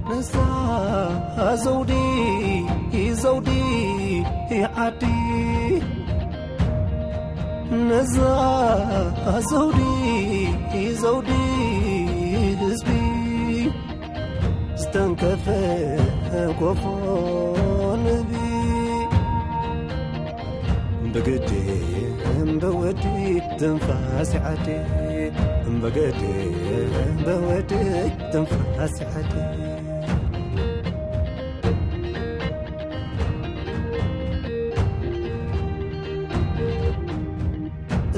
ነዛ ዘውዲ፣ ዘውዲ ዓዲ፣ ነዛ ዘውዲ፣ ዘውዲ ህዝቢ፣ ዝተንከፈ ጎፎ ንህቢ። ብግዲ እምበወዲ ትንፋስ ዓዲ፣ ብግዲ እምበወዲ ትንፋስ ዓዲ።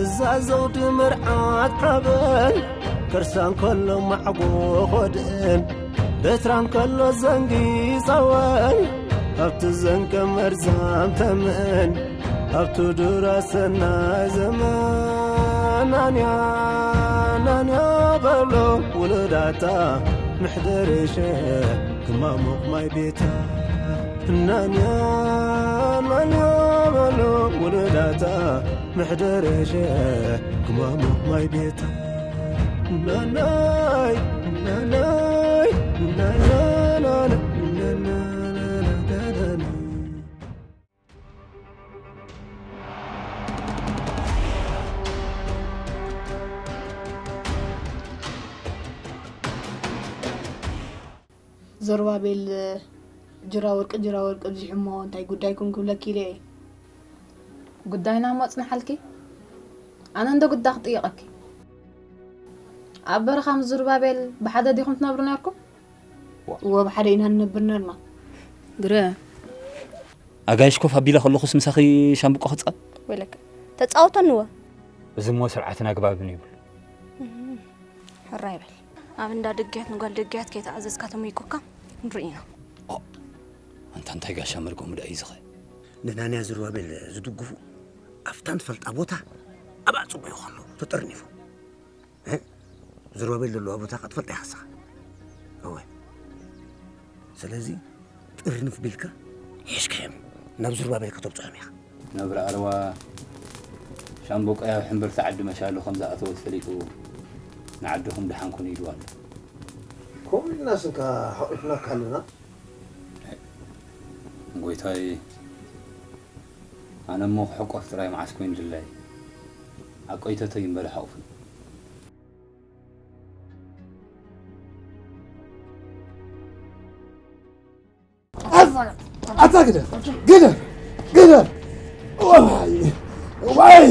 እዛ ዘውዲ መርዓት ሓበን፣ ከርሳ እንከሎ ማዕጎ ኾድእን፣ በትራ እንከሎ ዘንጊ ጸወን፣ ኣብቲ ዘንቀ መርዛም ተመን፣ ኣብቲ ዱራ ሰናይ ዘመን። ናንያ፣ ናንያ በሎ ውሉዳታ፣ ምሕደር ሸ ክማሙቕ ማይ ቤታ። ናንያ፣ ናንያ በሎ ውሉዳታ፣ ምሕደር ሸ ክማሙቕ ማይ ቤታ። ናናይ፣ ናናይ፣ ናናናና፣ ናናናና። ዘሩባቤል፣ ጅራ ወርቂ፣ ጅራ ወርቂ ኣብዚሑ እሞ እንታይ ጉዳይኩም ክብለኪ ኢለ እየ። ጉዳይና እሞ ኣጽንሓልኪ። ኣነ እንዶ ጉዳ ክጥይቐኪ። ኣብ በረኻ ምስ ዘሩባቤል ብሓደ ዲኹም ትነብሩ ነርኩም? እወ፣ ብሓደ ኢና ንነብር ነርና። ግረ። ኣጋይሽ ኮፍ ኣቢለ ከለኹስ ምሳኺ ሻምብቆ ክጻብ? ወይለከ፣ ተጻወተኒ እወ። እዚ እሞ ስርዓትን ኣግባብን ይብሉ። እም፣ ሕራይ በል። ኣብ እንዳ ድግያት ንጓል ድግያት ከይተኣዘዝካ ተሞይቆካ ንርኢ ኢና። ኦ፣ ኣንታ እንታይ ጋሻ መርገሙ ደኣ እዩ ዝኸ? ንናንያ ዘሩባቤል ዝድግፉ ኣብታ ንፈልጣ ቦታ ኣብ ኣጽብዑ ከለዉ ተጠርኒፎም። እ? ዘሩባቤል ዘለዋ ቦታ ከኣ ትፈልጣ ኢኻ ንስኻ። እወ። ስለዚ ጥርንፍ ቢልካ ሒዝካዮም ናብ ዘሩባቤል ከተብጽሖም ኢኻ። ነብሪ ኣረዋ ሻምበቆ ኣብ ሕምብርቲ ዓዲ መሻሉ ከም ዝኣተወ ተፈሊጡ ንዓድኹም ደሓን ኩኑ ኢልዋ ኣሎ። ከምኡ ኢልናስ እንካ ሓቂፍናካ ኣለና። ጎይታይ፣ ኣነ እሞ ክሕቆፍ ጥራይ መዓስ ኮይኑ ድላይ። ኣቆይተተይ እምበር ሓቑፍን። ኣታ ግደፍ፣ ግደፍ፣ ግደፍ። ዋይ፣ ዋይ።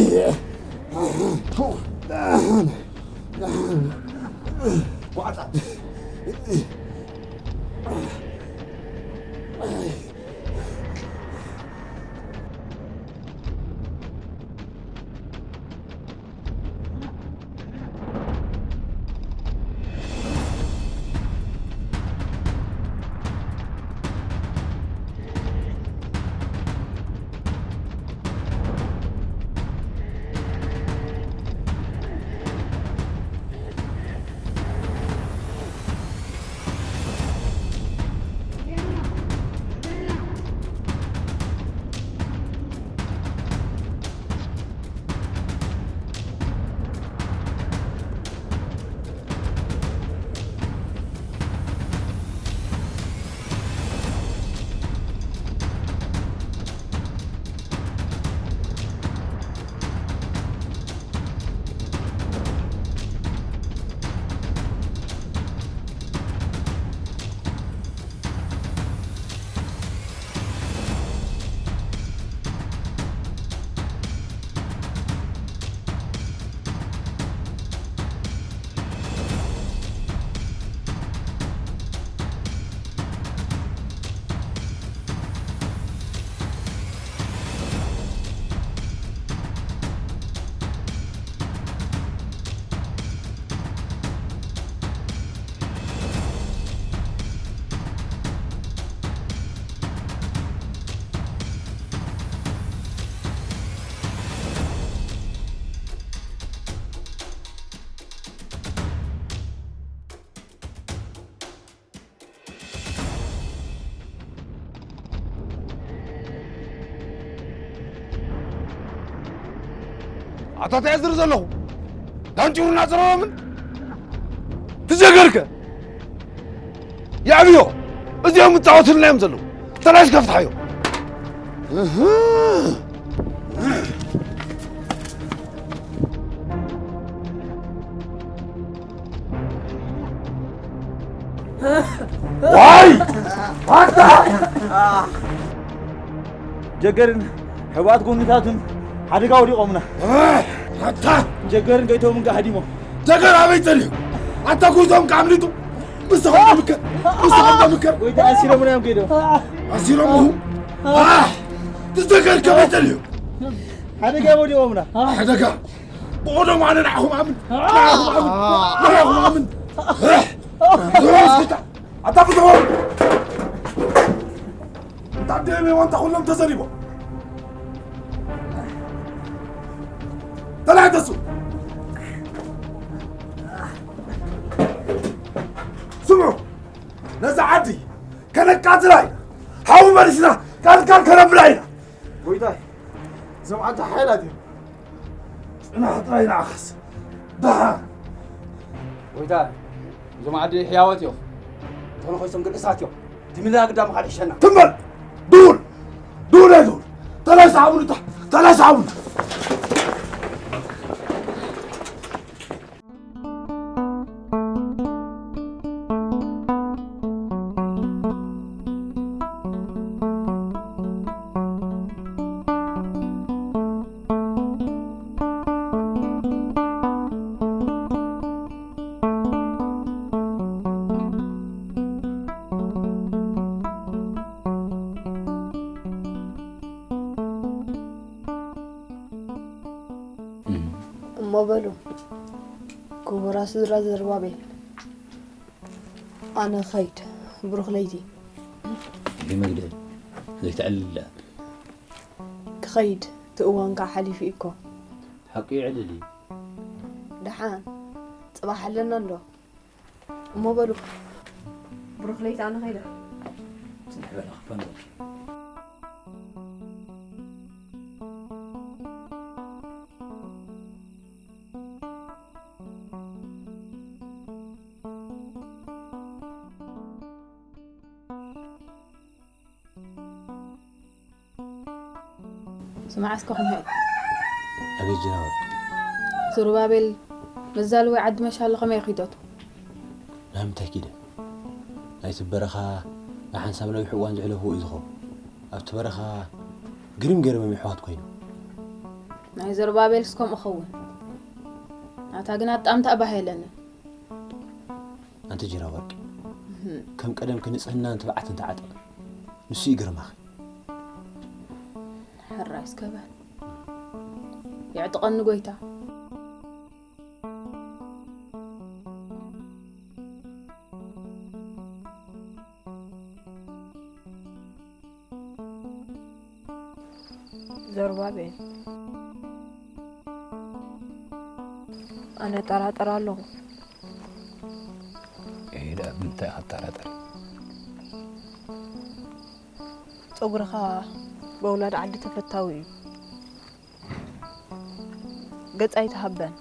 ኣታ ተዝር ዘለኹ ዳንጭሩና ጽረቦምን ትዘገርከ። የዕብዮ። እዚኦም ይጻወቱልና እዮም ዘለዉ። ተላሽ ከፍትሓዮም። ዋይ! ኣታ! ጀገርን ሕቡኣት ጎንታቱን ሓደጋ ወዲቖምና። ኣታ! ጀገርን ጎይቶምን ከኣ ሃዲሞም። ጀገር ኣበይ ተሪፉ? ኣታ፣ ጎይቶም ከኣ ኣምሊጡ። ንስኻ ደምከር፣ ንስኻ ደምከር። ጎይታ ኣሲሮምና እዮም ከይዶም። ኣሲሮምኹ? ኣህ! እቲ ጀገር ከመይ ተሪፉ? ሓደጋ ወዲቖምና። ሓደጋ? ብቐደሙ ኣነ ንዓኹም ኣምን፣ ንዓኹም ኣምን፣ ንዓኹም ኣምን። ኣህ! ኣታ ፍትሖም! እንታ ደም እዮም፣ እንታ ኩሎም ተዘሪቦም። ተላገሱ። ስምዑ፣ ነዛ ዓዲ ከነቃጽላ ኢና። ሓዊ መሊስና ቃል ቃል ከነብላ ኢና። ጎይታይ፣ እዞም ዓዲ ሓያላት እዮም። ጽናሕ ጥራይ ንዓኻስ። ደሓን። ጎይታይ፣ እዞም ዓዲ ሕያወት እዮም። እቶም ነኸይሶም ግን እሳት እዮም። እቲ ምድራ ግዳ ምኻድ ይሕሸና። ትም በል! ድውል! ድውል እየ ድውል! ተላይ ሰዓቡኒ እታ! ተላይ ሰዓቡኒ! እሞ በሉ፣ ክቡራት ስድራ ዘርባቤል፣ ኣነ ኸይድ፣ ብሩኽ ለይቲ። እንዴ መግደል፣ ዘይተዕልል ደኣ። ክኸይድ፣ እቲ እዋን ከኣ ሓሊፉ እዩ እኮ። ሓቂ ይዕልል እዩ። ደሓን፣ ጽባሕ ኣለና እንዶ። እሞ በሉ፣ ብሩኽ ለይቲ፣ ኣነ ኸይደ። ጽንሕ በላ፣ ክፋን በላ። ስማዕ እስከ ኩምሄ። ኣቤት ጀናወር። ዘሩባቤል መዛልዊ ዓዲ መሻሎ ከመይ ኪደቱ? ናብ ምንታይ ኪደ? ናይቲ በረኻ ንሓንሳብ ነዊሕ እዋን ዘሕለፍዎ እዩ ዝኸውን። ኣብቲ በረኻ ግርም ገይሮም እዮም ኣሕዋት ኮይኖም። ናይ ዘሩባቤልስ ከምኡ ኸውን። ናታ ግን ኣጣምታ ባህ የለንን። ኣንቲ ጅራ ወርቂ፣ እህም። ከም ቀደምኪ ንጽህናን ትብዓትን ተዓጠቒ። ንሱ ይግርማኺ። ሕራይ እስከ በል። የዕጥቐኒ ጎይታ። ዘሩባቤል፣ ኣነ እጠራጠር ኣለኹ። እሄ ደኣ ብምንታይ ኢኻ ትጠራጠሪ? ጸጉርኻ ብኣውላድ ዓዲ ተፈታዊ እዩ። ገጽ ኣይትሃበን፣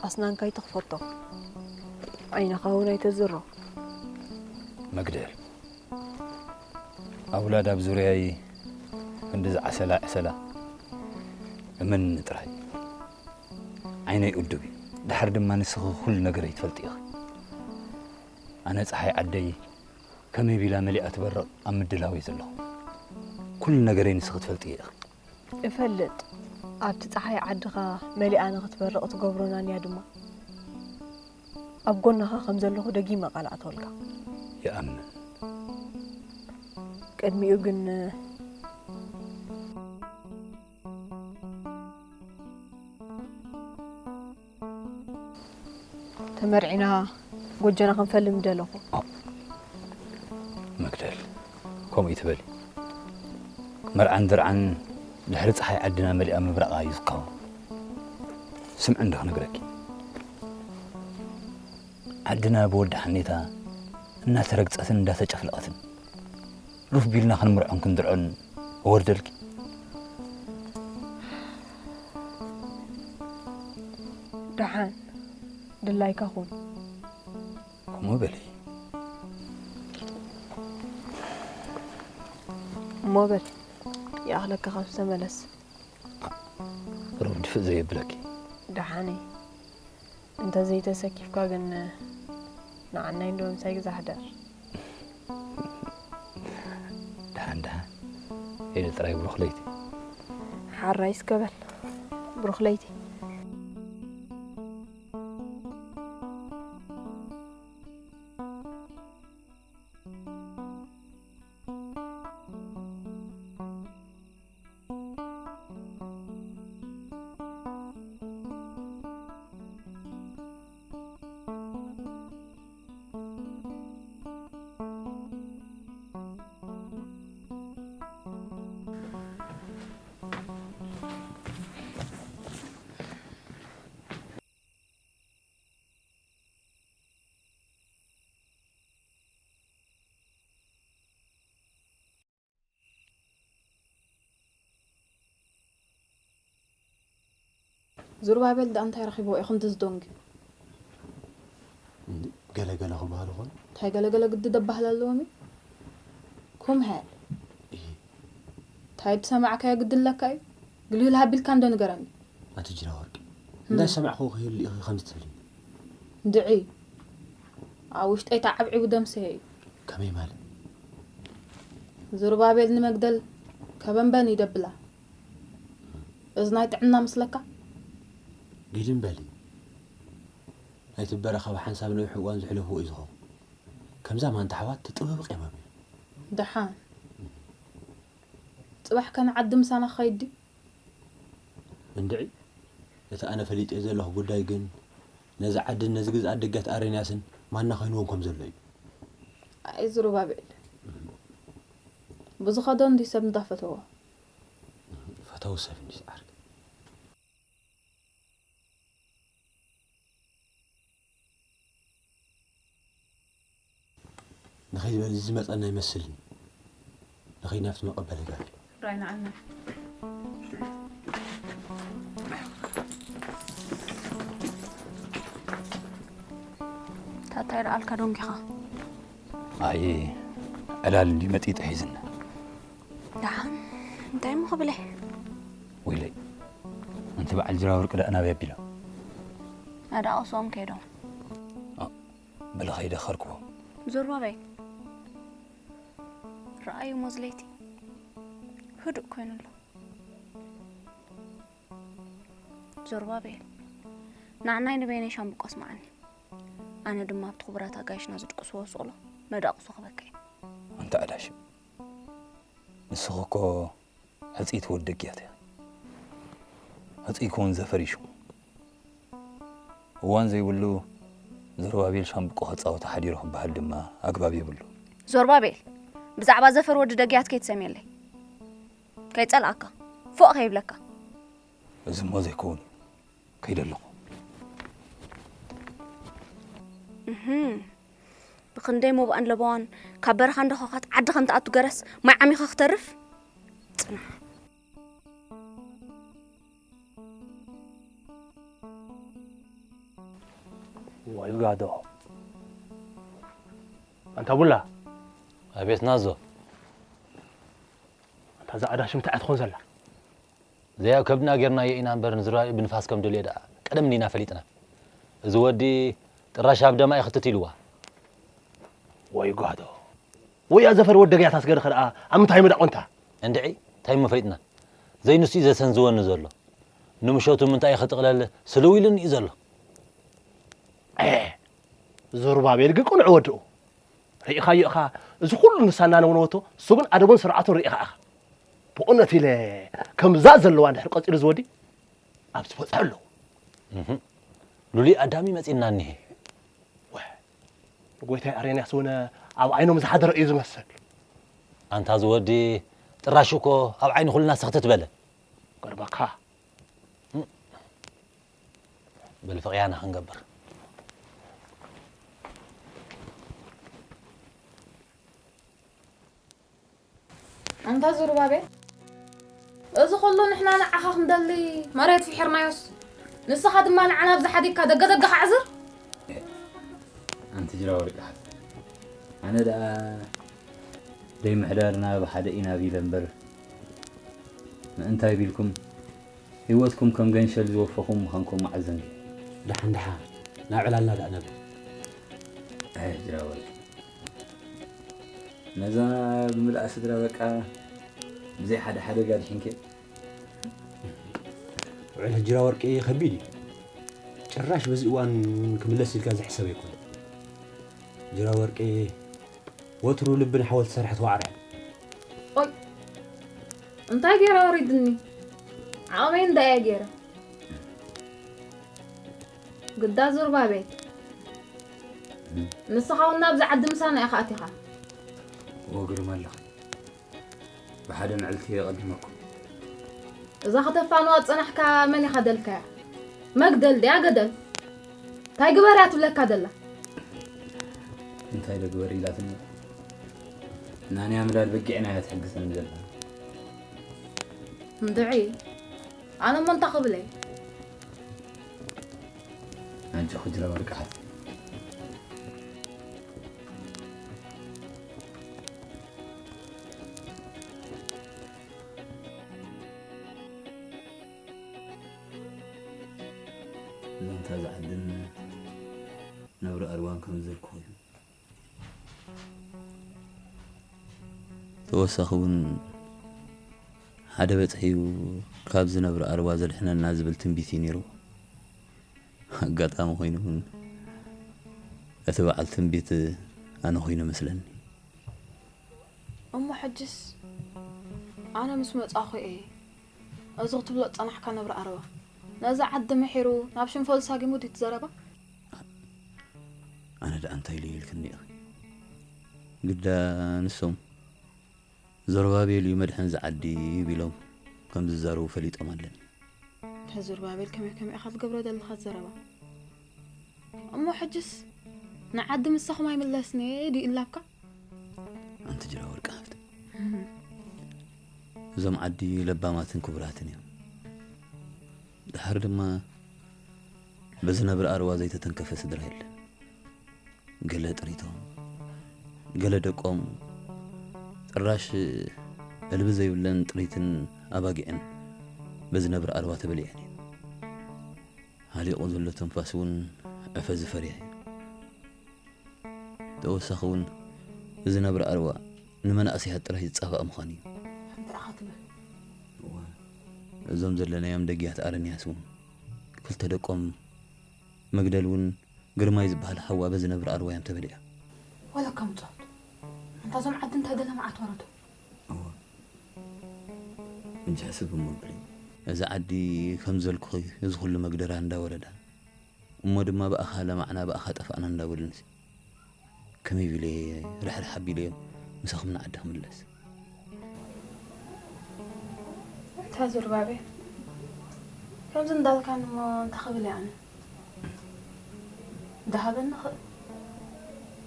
ኣስናንካ ኣይትኽፈቶ፣ ዓይንኻ እውን ኣይተዝሮ። መግደል፣ ኣውላድ ኣብ ዙርያይ ክንዲ ዝዓሰላ ዕሰላ እመንኒ ጥራይ። ዓይነይ እዱብ እዩ። ድሓር ድማ ንስኺ ኩሉ ነገረይ ትፈልጢ ኢኺ። ኣነ ጸሓይ ዓደይ ከመይ ቢላ መሊኣ ትበርቕ ኣብ ምድላው እየ ዘለኹ። ኩሉ ነገረይ ንስኺ ትፈልጥዮ ኢኺ። እፈልጥ፣ ኣብቲ ጸሓይ ዓድኻ መሊኣ ንኽትበርቕ ትገብሮ ናንያ ድማ ኣብ ጎንኻ ከም ዘለኹ ደጊመ ቃል ኣተወልካ። ይኣምን። ቅድሚኡ ግን ተመርዒና ጎጆና ክንፈልም ምደለኹ። መግደል፣ ከምኡ ይትበሊ። መርዓን ድርዓን ድሕሪ ጸሓይ ዓድና መሊኣ ምብራቓ እዩ ዝካወን። ስምዒ እንዶ ክነግረኪ። ዓድና ብወዲ ሓኔታ እናተረግጸትን እንዳተጨፍለቐትን ሩፍ ቢልና ክንምርዖን ክንድርዖን እወርደልኪ። ደሓን ድላይካ ኩን። ከምኡ በሊ። ሞበል ይኣኽለካ፣ ካብዚ ተመለስ። ሮም ድፍእ ዘየብለኪ። ደሓን እየ። እንተዘይተሰኪፍካ ግን ንዓናይ እንዶ ምሳይ ግዛ ሕደር። ደሓን ደሓን። ኢለ ጥራይ ብሩኽ ለይቲ። ሓራይ እስከ በል። ብሩኽ ለይቲ። ዙርባቤል ደኣ እንታይ ረኺብዎ እዩ ክንዲ ዝደንግዩ? እንዲ ገለገለ ክበሃሉ ኾኑ። እንታይ ገለገለ ግዲ ደባህል ኣለዎም እዩ? ኩምሀ እሂ። እንታይ ዝሰማዕካዮ ግዲ ኣለካ እዩ? ግልግል ሃቢልካ እንዶ ንገረኒ። ኣቲ ጅራ ወርቂ፣ እንታይ ሰማዕኹ ክህሉ ኢኺ ከምዚ ትብልኒ? እንድዒ ኣብ ውሽጠይ ተዓብዒቡ ደምስሄ እዩ። ከመይ ማለት? ዙርባቤል ንመግደል ከበንበን ይደብላ። እዚ ናይ ጥዕና ምስለካ? ግድም በሊ። ናይቲ በረኻ ብሓንሳብ ነዊሕ እዋን ዘሕለፍዎ እዩ ዝኸውን። ከምዛ ማንታ ኣሕዋት ተጥብብቕ እዮም ኣብዮም። ደሓን ጽባሕ ከ ንዓዲ ምሳና ክኸይድ ድዩ? እንድዒ፣ እቲ ኣነ ፈሊጠዮ ዘለኹ ጉዳይ ግን ነዚ ዓድን ነዚ ግዝኣት ደጊያት ኣሬንያስን ማና ኮይንዎም ከም ዘሎ እዩ። ኣይ ዙሩባቤል፣ ብዝኸዶ እንዲ ሰብ እንዳፈተዎ። ፈተው ሰብ እንዲ ዓርክ። ንኸይድ በል፣ እዚ ዝመጸና ይመስልኒ። ንኸይድ ናብቲ መቐበሊ ጋሪ። ራይ ንዓና። ታታይ ደኣልካ ዶንጊኻ። ኣይ ዕላል እንዲ መጢጠ ሒዝና። ደሓን እንታይ እሞ ክብለ? ወይለይ፣ ኣንቲ በዓል ጅራ ወርቂ ደኣ ናበይ ኣቢሎም? ኣዳቐሶም ከይዶም። በለ ኸይደ ኸርክቦም። ዞርባቤል፣ ረኣዩ ሞዝለይቲ ህዱእ ኮይኑ ኣሎ። ዞርባቤል፣ ንዓናይ ንበይነይ ሻምብቆ ኣስምዓኒ። ኣነ ድማ ኣብቲ ክቡራት ኣጋይሽና ዝድቅስዎ ሱቕሎ መዳቕሶ ክበካ እየ። ኣንቲ ኣዳሽም፣ ንስኺ እኮ ሕጽይቲ ወዲ ደጊያት ኢኺ። ሕጽይኪ እውን ዘፈር እዩ ሽሙ። እዋን ዘይብሉ ዘሩባቤል ሻምብቆ ክጻወት ሓዲሩ ክበሃል ድማ ኣግባብ የብሉን። ዞርባቤል፣ ብዛዕባ ዘፈር ወዲ ደግያት ከይትሰምየለይ። ከይጸልኣካ፣ ፎእ ከይብለካ። እዚ እሞ ዘይከውን እዩ። ከይደ ኣለኹ። እህም። ብኽንደይ ሞባእን ለበዋን ካብ በረኻ እንዳኾኻት ዓዲ ከም ትኣቱ ገረስ ማይ ዓሚኻ ክተርፍ? ጽናሕ። ወይ ጋዶ። ኣንታ ቡላ። ኣቤት ናዞ። ኣንታ እዛ ኣዳሽም እንታይ እያ ትኾን ዘላ? እዚኣ ኣብ ከብድና ጌርናዮ ኢና እምበር ንዝራእ ብንፋስ ከም ደልዮ ደኣ ቀደም እንዲና ፈሊጥና። እዚ ወዲ ጥራሽ ኣብ ደማ ይኽትት ኢልዋ። ወይ ጋዶ። ወይ ኣዘፈር ወዲ ገያት ኣስገደ ኸደኣ ኣብ ምንታይ መዳቆንታ? እንድዒ እንታይ እሞ ፈሊጥና? ዘይንሱ እዩ ዘሰንዝወኒ ዘሎ። ንምሸቱ ምንታይ እዩ ክጥቕለል ስልው ኢሉኒ እዩ ዘሎ። ኤ፣ ዞሩባቤል ግን ቅኑዕ ወድኡ። ርኢኻዮ ኢኻ፣ እዚ ኩሉ ንሳና ነውነወቶ፣ እሱ ግን ኣደቡን ስርዓቱን ርኢኻ ኢኻ። ብእውነት ኢለ፣ ከምዛ ዘለዋ እንድሕር ቀጺሉ ዝወዲ፣ ኣብዚ በጽሑ ኣለዉ። እህ፣ ሉሊ ኣዳሚ መጺእና እኒሄ። ወ፣ ንጎይታይ ኣሬንያስ እውን ኣብ ዓይኖም ዝሓደረ እዩ ዝመስል። ኣንታ ዝወዲ፣ ጥራሹ እኮ ኣብ ዓይኒ ኩልና ስኽትት በለ። ገርመካ። በል ፍቕያና ክንገብር። ኣንታ ዙሩባቤል፣ እዚ ኩሉ ንሕና ንዓኻ ክንደሊ መሬት ፍሒርናዮስ፣ ንስኻ ድማ ንዓና ኣብዚ ሓዲግካ ደገ ደገ ካዕዝር? ኣንቲ ጅራ ወርቂ ሓፍ። ኣነ ደኣ ዘይምሕዳርና ብሓደ ኢና ቢለ እምበር፣ ምእንታይ ቢልኩም ህይወትኩም ከም ገንሸል ዝወፈኹም ምዃንኩም መዓዘን እዩ። ደሓን ደሓን፣ ናብ ዕላልና ደኣ ነብል። ኣይ፣ ጅራ ወርቂ። ነዛ ብምልኣ ስድራ በቃ ብዘይ ሓደ ሓደጋ ድሒንኪ። ውዕል ጅራ ወርቂ ከቢድ እዩ። ጭራሽ በዚ እዋን ክምለስ ኢልካ ዝሕሰብ ኣይኮነን። ጅራ ወርቂ ወትሩ ልቢ ንሓወልቲ ሰርሐት ዋዕሮ እያ። ኦይ፣ እንታይ ገይረ ወሪድኒ? ዓቕመይ እንዳ እየ ገይረ። ግዳ ዙርባቤል፣ ንስኻ እውን ናብዚ ዓዲ ምሳና ኢኻ ኣቲኻ። እወ፣ ግርም ኣለኻ። ብሓደ መዕልቲ የቐድመኩም። እዛ ከተፋንዋ ዝጸናሕካ መን ኢኻ ደልካያ? መግደል ድያ ገደል? እንታይ ግበር እያ ትብለካ ደላ? እንታይ ዶ ግበር ኢላትኒ? ናንያ ምላድ በጊዕና እያ ትሕግዘኒ ዘላ። እንድዒ፣ ኣነ እሞ እንታይ ክብል እየ? ኣጆኺ ጅራ ወርቂ ሓፍተይ። ዛንታ ዝዓድን ነብሪ ኣርዋን ከም ዝበልኩ ኮይኑ። ተወሳኺ እውን ሓደ በጽሒኡ ካብ ዝነብሪ ኣርዋ ዘድሕነና ዝብል ትንቢት እዩ ነይሩ። ኣጋጣሚ ኮይኑ እውን እቲ በዓል ትንቢት ኣነ ኮይኑ መስለኒ። እሞ ሕጅስ ኣነ ምስ መጻኹ እየ እዚ ክትብሎ ዝጸናሕካ ነብሪ ኣርዋ ነዚ ዓዲ ምሒሩ ናብ ሽንፈሉ ሳጊሙ ድዩ ትዘረባ? ኣነ ደኣ እንታይ ኢለ ኢልክኒ ኢኺ? ግዳ ንሶም ዘሩባቤል እዩ መድሕን ዝዓዲ ቢሎም ከም ዝዛረቡ ፈሊጦም ኣለኒ። ንዘሩባቤል ከመይ ከመይ ኢኻ ትገብሮ ዘለኻ ዘረባ? እሞ ሕጅስ ንዓዲ ምሳኹም ኣይምለስን እየ ድዩ ኢላብካ? ኣንቲ ጅራ ወርቂ ሃብቲ፣ እዞም ዓዲ ለባማትን ክቡራትን እዮም። ድሓር ድማ በዚ ነብሪ ኣርዋ ዘይተተንከፈ ስድራ የለን። ገለ ጥሪቶም፣ ገለ ደቆም፣ ጥራሽ እልቢ ዘይብለን ጥሪትን ኣባጊዕን በዚ ነብሪ ኣርዋ ተበሊዐን እየን። ሃሊቑ ዘሎ ትንፋስ እውን ዕፈ ዝፈርያ እዩ። ተወሳኺ እውን እዚ ነብሪ ኣርዋ ንመናእሰያት ጥራይ ዝጻባእ ምዃኑ እዩ። እንታይ ኢኻ ትብል? እዋ፣ እዞም ዘለናዮም ደግያት ኣረንያስ እውን ክልተ ደቆም መግደል እውን ግርማይ ዝበሃል ሓዋ በዚ ነብሪ ኣርዋ እዮም ተበሊዖም። ወለካ ምጻቱ። ኣንታ እዞም ዓዲ እንታይ ገለ መዓት ወረዶ? እዋ። ሕጂ ሕስብ እሞ ብለይ። እዚ ዓዲ ከም ዘልኩኺ እዚ ኩሉ መግደራ እንዳወረዳ፣ እሞ ድማ ብኣኻ ለማዕና ብኣኻ ጠፋእና እንዳበሉንሲ፣ ከመይ ቢለ ርሕርሕ ኣቢለዮም ምሳኹም ንዓዲ ክምለስ? ኣንታ ዙርባቤል፣ ከምዚ እንዳልካኒ እሞ እንታይ ክብል እየ ኣነ? ደሃበኒ ኽእል።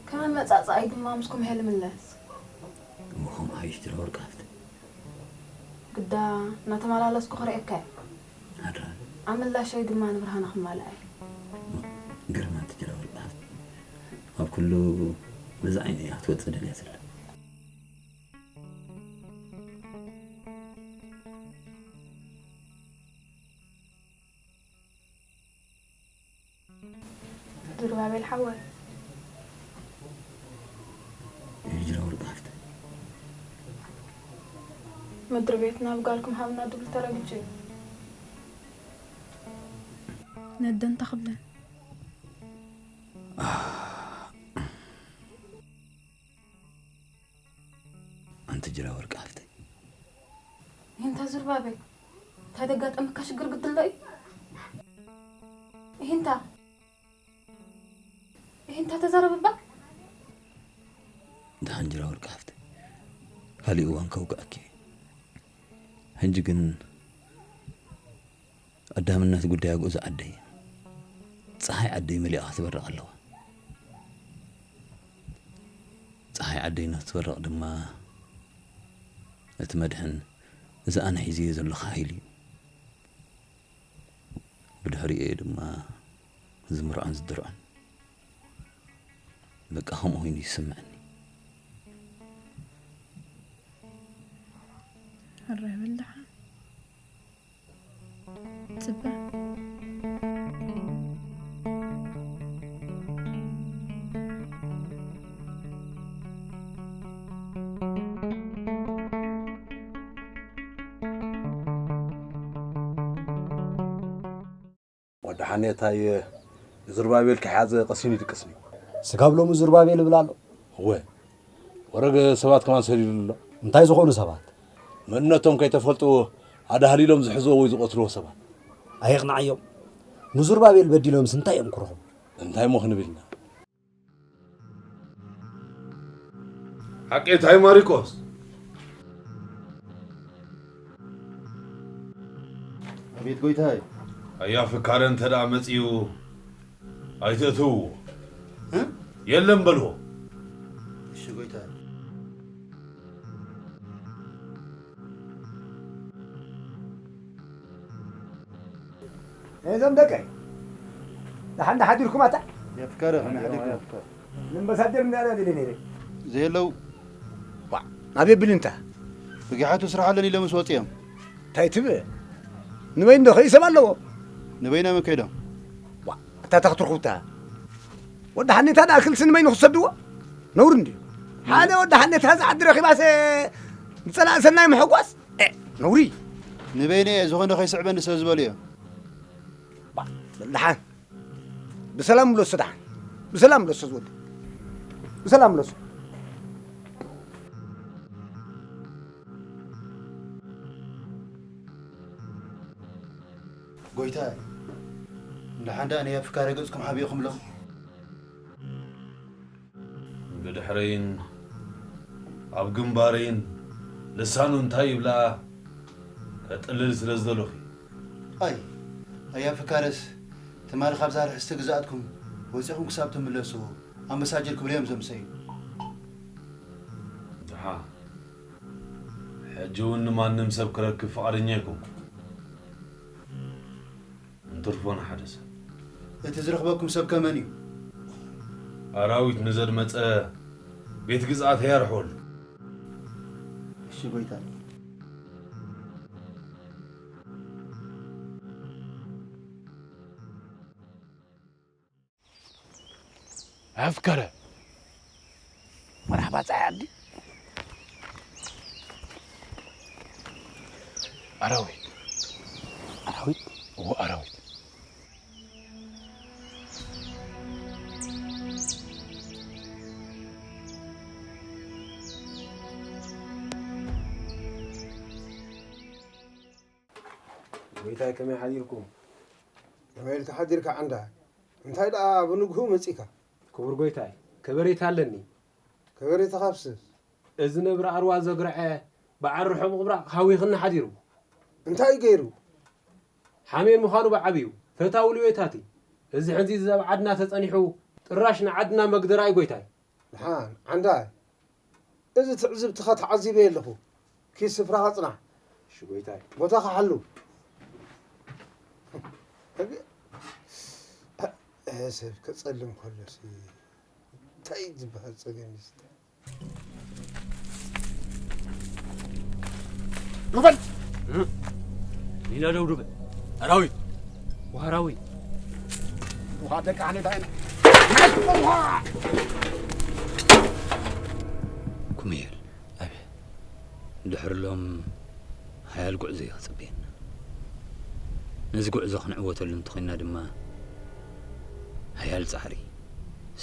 ከም ኣመጻጽኣይ ድማ ምስ ኩምሄ ልምለስ። እሞ ከምኡ ሓይሽ ጅራ ወርቂ ሃፍቲ። ግዳ እናተመላለስኩ ክርእየካ እየ። ኣድራ። ኣብ ምላሸይ ድማ ንብርሃና ክማልኣ እየ። ግርማ ኣንቲ ጅራ ወርቂ ሃፍቲ። ኣብ ኩሉ በዚ ዓይኒ እያ ክትወጽእ ደልያ ዘላ። ዙርባቤል ሓወይ። ጅራ ወርቂ ሃፍቲ። ምድሪ ቤትና ብጋልኩም ሃብና ድብል ተረግጹ እዩ። ነደን ተኽብለን። ኣንቲ ጅራ ወርቂ ሃፍተይ። ይህንታ ዙርባቤል፣ እንታይ ደጋጠመካ ሽግር ግድሎ እዩ? ይህንታ፣ ይህንታ ተዛረብ እባ። ደሓን ጅራ ወርቂ ሃፍተይ፣ ካሊእ እዋን ከውግኣኪ እየ። ሕጂ ግን ቀዳምነት ጉዳይ ኣግኡዝ ዓደይ፣ ጸሓይ ዓደይ መሊኣ ክትበርቕ ኣለዋ። ጸሓይ ዓደይ ንክትበርቕ ድማ እቲ መድሕን እዚ ኣነ ሒዘዮ ዘለኹ ሓይሊ እዩ። ብድሕሪኡ እየ ድማ ዝምርዖን ዝድርዖን። በቃ ከምኡ ኮይኑ ይስምዐኒ። ሕራይ በል ደሓን። ጽበ። ወዲ ሓኔታይ፣ ዝሩባቤል ከሓዘ ቀሲኑ ይድቅስኒ። ስጋብ ሎሚ ዝሩባቤል ይብል ኣሎ። እወ፣ ወረገ ሰባት ከማን ሰዲዱ ኣሎ። እንታይ ዝኾኑ ሰባት? መንነቶም ከይተፈልጡ ኣዳህሊሎም ዝሕዝዎ ወይ ዝቐትልዎ ሰባት። ኣየቕናዓዮም። ንዙሩባቤል በዲሎምስ እንታይ እዮም ክረኽቡ? እንታይ እሞ ክንብል ኢና? ሓቂ እንታይ ማሪቆስ? ኣቤት ጎይታይ። ኣያ ፍካረ እንተ ደኣ መጺኡ ኣይትእትውዎ። የለን በልዎ። እሺ ጎይታይ። እዞም ደቀይ ደሓን ሓዲርኩም ኣታ የፍከረ ንበሳደር እንዳደለ ነይረ ዘየለው ናብ የብል እንታ ብጊሓቱ ስራሕ ኣለኒ ኢሎም ምስ ወፂኦም እንታይ ትብእ ንበይ እንዶ ከይሰብ ኣለዎ ንበይና መን ከይዶም እታ ተኽትርኩብታ ወዲ ሓኔታ ደኣ ክልሲ ንበይኑ ክሰድዎ ነውሪ እንድዩ ሓደ ወዲ ሓኔታ ዝዓዲ ረኺባሰ ዝፀላእ ሰናይ ምሕጓስ ነውሪ ንበይነ እየ ዝኾነ ከይስዕበኒ ሰብ ዝበሉ እዮም ደሓን ብሰላም ምለሶ ደሓን ብሰላም ምለሶ ዝወዲ ብሰላም ምለሶ ጎይታይ እንድሓን ደኣ ናይ ኣፍካሪ ገጽኩም ሓቢእኹምሎም ብድሕረይን ኣብ ግንባረይን ልሳኑ እንታይ ይብላ ከጥልል ስለ ዝደለኹ ኣይ ኣያ ፍካረስ ትማሊ ካብዛ ርሕስቲ ግዛኣትኩም ወፂኹም ክሳብ ትምለሱ ኣመሳጅር ክብለዮም ዘምሰዩ ድሓ ሕጂ እውን ንማንም ሰብ ክረክብ ፍቓደኛ ኣይኮንኩ እንትርፎ ንሓደ ሰብ እቲ ዝረኽበኩም ሰብ ከመን እዩ ኣራዊት ንዘድመፀ ቤት ግዝኣት ኣያርሕወሉ እሺ ጎይታ ኣፍከረ መርሓባ ፀሓይ ዓዲ ኣራዊት ኣራዊት እዎ ኣራዊት ጎይታይ ከመይ ሓዲርኩም? ከመይ ኢልካ ሓዲርካ ዓንዳ? እንታይ ደኣ ብንግሁ መጺካ? ክቡር ጎይታይ፣ ከበሬታ ኣለኒ። ከበሬታኻስ? እዚ ነብሪ ኣርዋ ዘግርዐ ብዓሪ ሕቑቕ ብራቕ ሃዊኽኒ ሓዲሩ። እንታይ ገይሩ? ሓሜን ምዃኑ ብዓብዩ ፈታዊ ልዌታቲ። እዚ ሕዚ እዚ ኣብ ዓድና ተጸኒሑ ጥራሽ ንዓድና መግደራ እዩ ጎይታይ። ደሓን ዓንዳይ፣ እዚ ትዕዝብትኻ ተዓዚበ ኣለኹ። ኪድ ስፍራኻ ጽናሕ። እሺ ጎይታይ። ቦታኻ ሓሉ። ሰብ ከጸልም ከሎሲ እንታይ ዝበሃል ጸገም እዩ? ዱበል ኢና ደውዱበ ኣራዊት ዋራዊ ውሃ ደቂ ዓሌት ኣይነ ኩምየል ኣቤ ድሕርሎም ሓያል ጉዕዞ እዩ ክጽበየና ነዚ ጉዕዞ ክንዕወተሉ እንተኾይንና ድማ ሓያል ጻዕሪ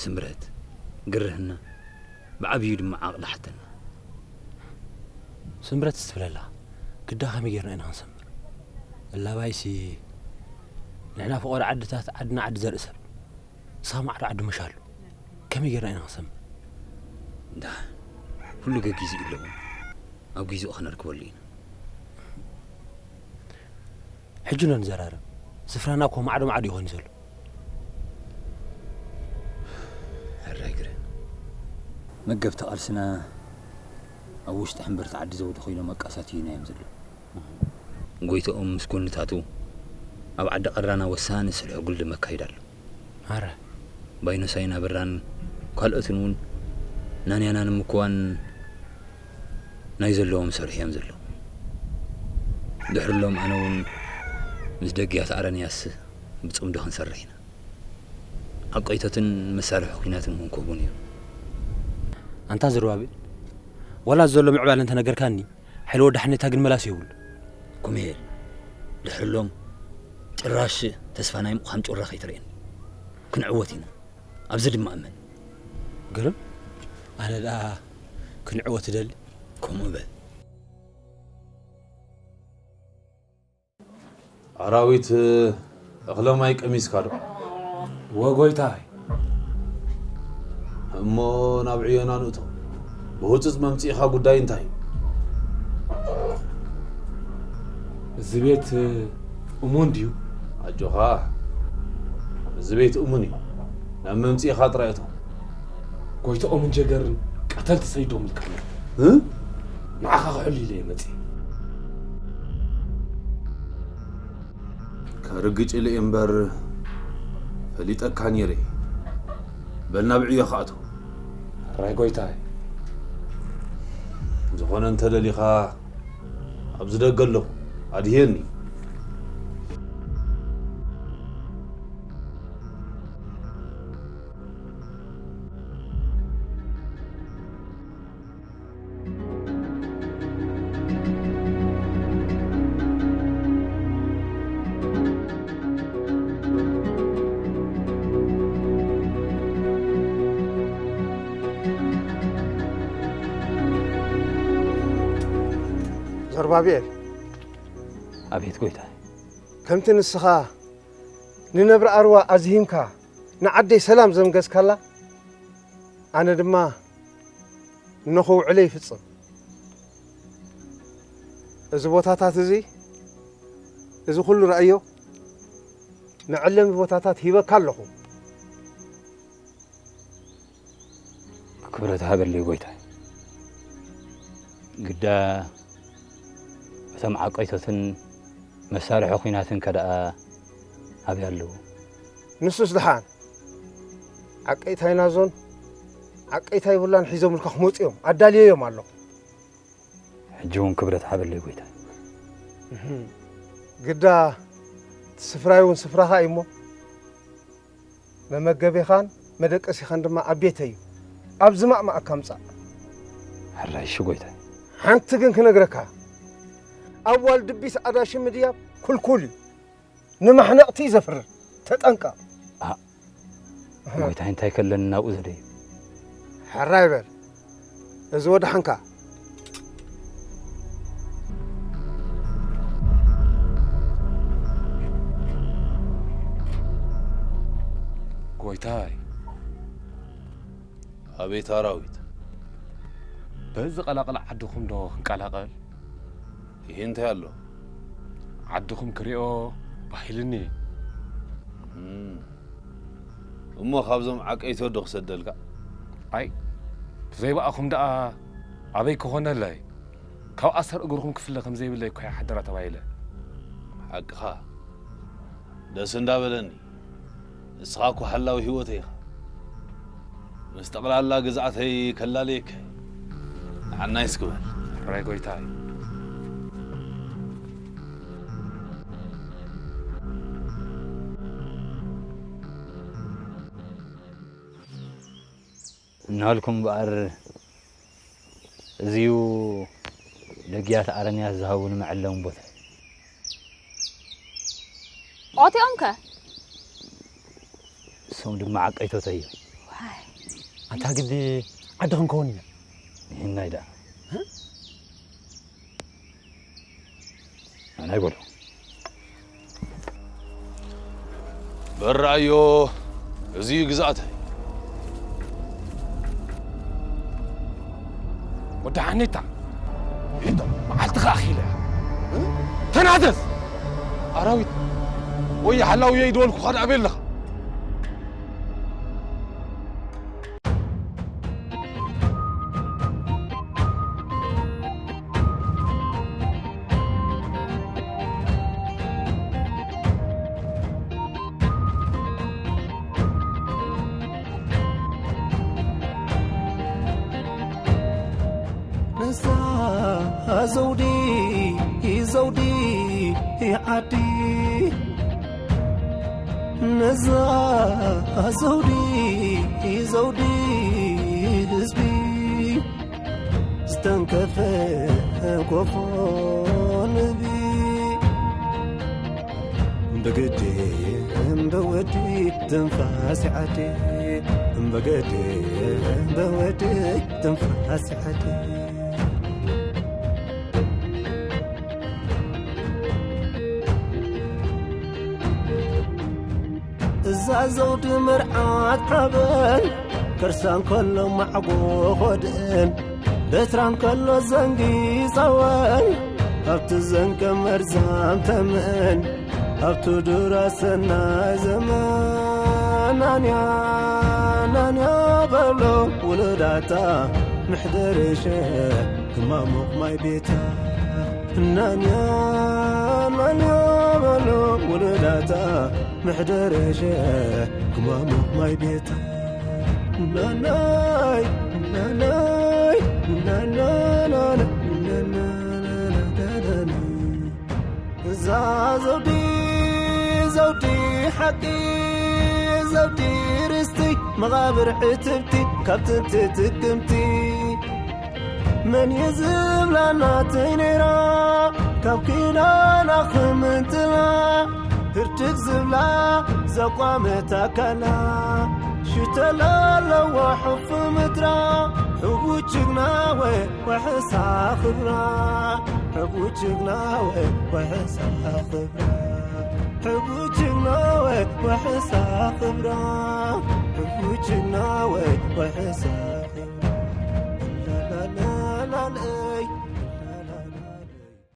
ስምረት ግርህና ብዓብዩ ድማ ዓቕሊ ሓተና። ስምረት ስትብለላ ግዳ ከመይ ጌርና ኢና ክንሰምር? እላባይሲ ንሕና ፍቐዶ ዓድታት ዓድና ዓዲ ዘርኢ ሰብ ንስኻ ማዕዶ ዓዲ ምሻሉ ከመይ ጌርና ኢና ክንሰምር? ዳ ኩሉ ገጊዝኡ ኣለዎ ኣብ ጊዜኡ ከነርክበሉ ኢና። ሕጂ ዶ ንዘራረብ? ስፍራና እኮ ማዕዶ ማዕዶ እዩ ኮይኑ ዘሎ። ሕራይ ግረ መገብቲ ቃልስና ኣብ ውሽጢ ሕምብርቲ ዓዲ ዘውዲ ኮይኖም ኣቃሳትዩና እዮም ዘለዉ። ጎይትኦም ምስ ጎንታቱ ኣብ ዓዲ ቀራና ወሳኒ ስልሒ ጉልዲ መካይድ ኣሎ። ኣረ ባይኖሳይን ኣበራን ካልኦትን እውን ናንያና ንምክዋን ናይ ዘለዎም ሰርሑ እዮም ዘለዉ። ድሕሪ ሎም ኣነ እውን ምስ ደግያት ኣረንያስ ብጽምዶ ክንሰርሕ ኢና። ኣብ ቀይቶትን መሳርሒ ኲናትን እውን ክህቡን እዮም። ኣንታ ዘሩባቤል፣ ዋላ ዘሎ ምዕባለ እንተነገርካኒ፣ ሓይሊ ወዲ ሓኔታ ግን መላስ የብሉ። ኩምሄል፣ ድሕሪ ሎም ጭራሽ ተስፋ ናይ ምቕሓም ጩራ ከይትርእየኒ። ክንዕወት ኢና። ኣብዚ ድማ እመን። ግርም፣ ኣነ ደኣ ክንዕወት እደሊ። ከምኡ በል። ኣራዊት እኽለ ማይ ቀሚስካ ዶ? ወጎይታይ። እሞ ናብ ዕዮና ንእቶ። ብህጹጽ መምጽኢኻ ጉዳይ እንታይ እዩ? እዚ ቤት እሙን ድዩ? ኣጆኻ፣ እዚ ቤት እሙን እዩ። ናብ መምጽኢኻ ጥራይ እቶ። ጎይትኦምን ጀገርን ቀተልቲ ሰይዶም ኢልካና። እ? ንዓኻ ክሕሉ ኢለ እየ መጺእ። ከርግጭ ኢለ እየ እምበር ፈሊጠካ ነይረ እየ። በል ናብ ዕዮ ክኣቱ። ሕራይ ጎይታይ። ዝኾነ እንተደሊኻ ኣብዚ ደገ ኣለኹ። ኣድህየኒ። ዘሩባቤል፣ ኣቤት ጎይታይ። ከምቲ ንስኻ ንነብሪ ኣርዋ ኣዝሂምካ ንዓደይ ሰላም ዘምገስካላ፣ ኣነ ድማ እነኾ ውዕለይ ይፍጽም። እዚ ቦታታት እዚ፣ እዚ ኩሉ ረኣዮ፣ መዐለሚ ቦታታት ሂበካ ኣለኹ። ክብረት ሃበለይ ጎይታይ። ግዳ እቶም ዓቀይቶትን መሳርሒ ኲናትን ከ ደኣ ኣበይ ኣለዉ? ንሱስ ደሓን ዓቀይታይ ናዞን ዓቀይታይ ቡላን ሒዞምልካ ክመጹ እዮም፣ ኣዳልየዮም ኣለኹ። ሕጂ እውን ክብረት ሃበለይ ጎይታይ። እህም። ግዳ እቲ ስፍራይ እውን ስፍራኻ እዩ እሞ፣ መመገቢኻን መደቀሲኻን ድማ ኣብ ቤተይ እዩ። ኣብ ዝማእማእካ ምጻእ። ሕራይ እሺ ጎይታይ። ሓንቲ ግን ክነግረካ፣ ኣብ ዋልድቢስ ኣዳሺ ምድያብ ኩልኩል እዩ። ንማሕነቕቲ እዩ ዘፍርር። ተጠንቀቕ። ኣ፣ ጎይታይ እንታይ ከለኒ ናብኡ ዘደዩ። ሕራይ በል። እዚ ወድሓንካ። ጎይታይ። ኣቤት ኣራዊት። በዚ ቀላቕል ዓድኹም ዶ ክንቀላቐል? ይሄ እንታይ ኣሎ? ዓድኹም ክሪኦ ባሂልኒ። እም። እሞ ካብዞም ዓቀይቶ ዶ ክሰደልካ? ኣይ፣ ብዘይ ብኣኹም ደኣ ኣበይ ክኾነለይ? ካብ ኣሰር እግርኹም ክፍለ ከም ዘይብለይ እኮ እየ ሓደራ ተባሂለ። ሓቅኻ። ደስ እንዳበለኒ። ንስኻ እኮ ሓላዊ ህይወተይ ኢኻ። ምስ ጠቕላላ ግዝኣተይ ከላልየካ እየ። ንዓናይ እስኪ በል። ሕራይ ጎይታይ። እናበልኩም እምበኣር፣ እዚዩ ደግያት ኣረንያስ ዝሃቡኒ መዐለሚ ቦታ። ኦቲኦም ከ? እሶም ድማ ዓቀይቶተይ እዮም። ዋይ። ኣንታ ግዲ ዓዲ ክንከውን ኢና። ይህናይ ደኣ። እ? ኣናይ በሎ። በራዮ፣ እዚ እዩ ግዝኣተይ። ወዲ ሓኔታ፣ ሂዶ፣ መዓልትኻ ኣኺለ። ተናዘዝ! ኣራዊት፣ ወይ ሓላውየይ ደወልኩኻ ደኣ ቤለኻ። ነዛ ዘውዲ ዘውዲ ዓዲ፣ ነዛ ዘውዲ፣ ዘውዲ ህዝቢ ዝተንከፈ ኮፎ ንቢ። ብግዲ እምበወዲ ትንፋስ ዓዲ፣ ብግዲ እምበወዲ ትንፋስ ዓዲ። እዛ ዘውዲ መርዓት ሓበን፣ ከርሳ እንከሎ ማዕጎ ኾድእን፣ በትራ እንከሎ ዘንጊ ጸወን፣ ኣብቲ ዘንቀ መርዛም ተመን፣ ኣብቲ ዱራ ሰናይ ዘመን። ናንያ፣ ናንያ በሎ ውሉዳታ፣ ምሕደርሸ ክማሙቕ ማይ ቤታ። ናንያ፣ ናንያ በሎ ውሉዳታ፣ ምሕደርሸ ክማሙቕ ማይ ቤታ። ናናይ፣ ናናይ፣ ናናናና፣ ናናናና። እዛ ዘውዲ፣ ዘውዲ ሓቂ፣ ዘውዲ ርስቲ፣ መቓብር ዕትብቲ፣ ካብ ጥንቲ ጥቅምቲ። መን እዩ ዝብላ ናተይ ነይራ፣ ካብ ኪዳና ክምንጥላ፣ ህርድግ ዝብላ ዘቋመት ኣካላ፣ ሽተላ ኣለዋ ሕፉ ምድራ፣ ሕቡ ጅግና ወይ ወሕሳ ክብራ፣ ሕቡ ጅግና ወይ ወሕሳ ክብራ፣ ሕቡ ጅግና ወይ ወሕሳ ክብራ፣ ሕቡ ጅግና ወይ ወሕሳ